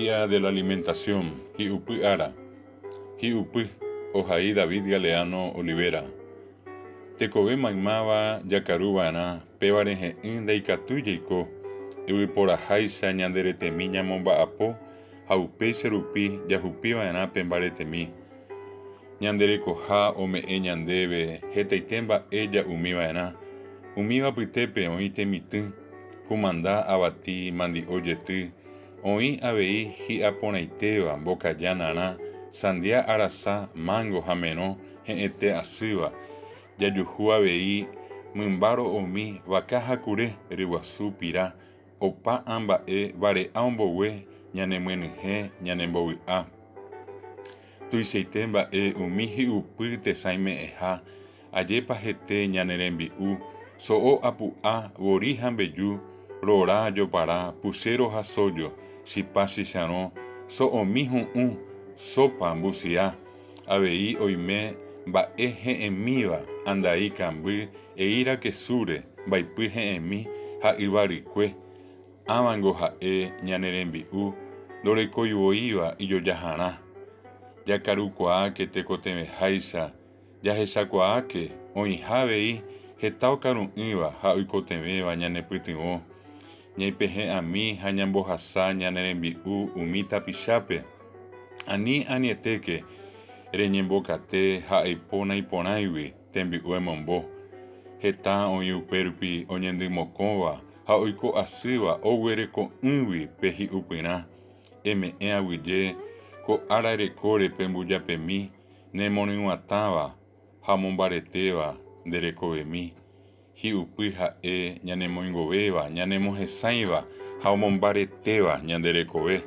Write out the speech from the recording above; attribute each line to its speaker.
Speaker 1: Día de la Alimentación, Hi'upy Ára. Hi'upy, ohai David Galeano Olivera. Tekove maymáva jakaru va'erã péva rehe'ỹ ndaikatúi jaiko, yvyporaháicha ñande retemi ñamomba'apo ha upéicha rupi jahupi va'erã pe mbaretemi. Ñande rekoha ome'ẽ ñandéve hetaite mba'e ja'umi va'erã, umíva apytépe oĩ temitỹ, kumanda, avati, mandi'o jety, oĩ avei hi'a porãitéva, mbokaja narã, sandia arasa, mángo ha merõ he'ẽte asýva, jajuhu avei mymba ro'omi, vaka ha kure, ryguasu, pira, opa ã mba'e vare'a ombogue ñanemyenyhẽ ñanembovy'a. Tuichaite mba'e umi hi'upy tesãi me'ẽha, ajépa hete ñane rembi'u, so'o apu'a, vori ha mbeju, rora, jopara, puchéro ha sójo, chipa chicharõ, so'omi hu'ũ, sópa, mbusia. Avei oime mba'e he'ẽmíva, andai kamby, eíra kesúre, mbaipy he'ẽmi ha yva rykue. Ãvango ha'e ñane rembi'u ndorekoivoíva ijojaharã. Jakarukuaáke tekotevẽháicha, jahechakuaáke oĩha avei heta okaru'ỹva ha oikotevẽva ñanepytyvõ. Ñaipehẽ'ami ha ñambohasa ñane rembi'u umi tapichápe. Ani anietéke reñembokate ha aipo naiporãigui tembi'u emombo. Heta oĩ upérupi oñendymokõva ha oiko asýva oguereko'ỹgui pe hi'upyrã, eme'ẽ aguyje ko ára rekóre pe mbujapemi nemoryg̃uatãva ha omombaretéva nde rekovemi. Hi'upy ha'e ñanemoingovéva, ñanemohesãiva ha omombaretéva ñande rekove.